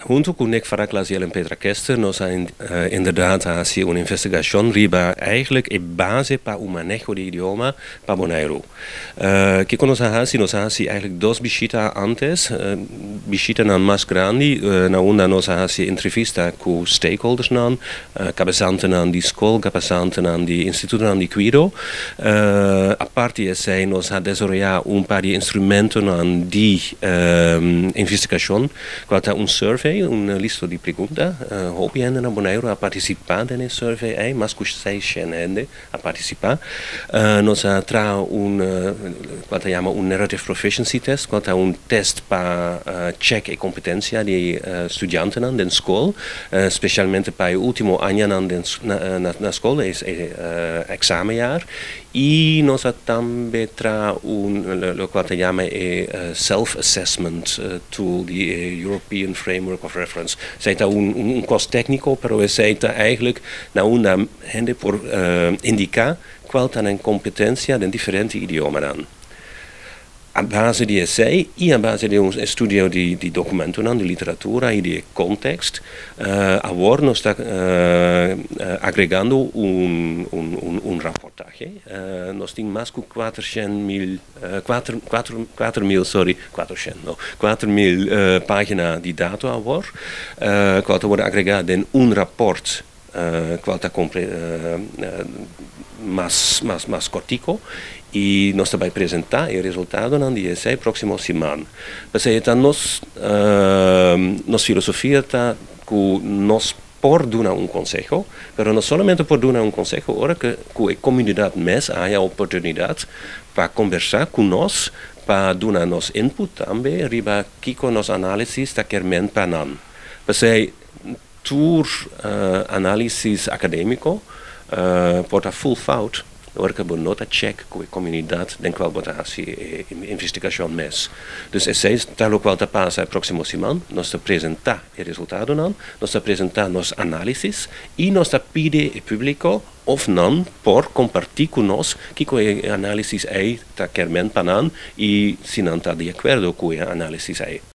Huntu ku Nick Faraklas i Ellen Petra Kester nos a inderdaad hasi un investigashon riba eigenlijk e base pa un maneho di idioma pa Boneiru. Kiko nos a hasi? Nos a hasi eigenlijk dos bishita antes, bishitanan mas grandi na unda nos a hasi entrevista ku stakeholdersnan, kabesantenan di skol, kabesantenan di institutonan di kuido. Aparte di esei nos a desaroyá un par di instrumentonan di investigashon, kual ta un survey, un listo di pregunta. Hopi hende na Boneiru a partisipá den e survey ei, mas ku 600 hende a partisipá. Nos a traha un kual ta yama un narrative proficiency test, kual ta un test pa chèk e kompetensia di studiantenan den skol, spesialmente pa e último añanan den na skol, e eksamenjaar. I nos a tambe traha un lokual ta yama e self-assessment tool di e European Framework of Reference. Esei ta un kos tékniko, pero esei ta eigenlijk na unda hende por indiká kual ta nan kompetensia den diferente idiomanan. A base di esei i a base di un estudio di dokumentonan, di literatura i di e kontekst, awor nos ta agregando un raportahe. Nos tin mas ku 400 mil, 4 mil, sorry, 400, no, 4 mil página di dato awor, kual ta wòrdu agregá den un rapòrt kual ta mas kòrtiku i nos ta bai presentá e resultadonan di esei próksimo siman. Pasobra nos filosofia ta ku nos por duna un konseho, pero no solamente por duna un konseho, ora ku e komunidat mes haya oportunidat pa kombersá ku nos, pa duna nos input tambe riba kiko nos análisis ta kermen pa nan. Pasobra tur análisis akadémiko por ta full fout, ora ku bo no ta check ku e komunidat den kual bo ta hasi investigashon mes. Dus esei ta lokual ta pasa e próksimo siman. Nos ta presentá e resultadonan, nos ta presentá nos análisis i nos ta pidi e públiko òf nan por kompartí ku nos kiko e análisis ei ta kermen pa nan i si nan ta di akuerdo ku e análisis ei.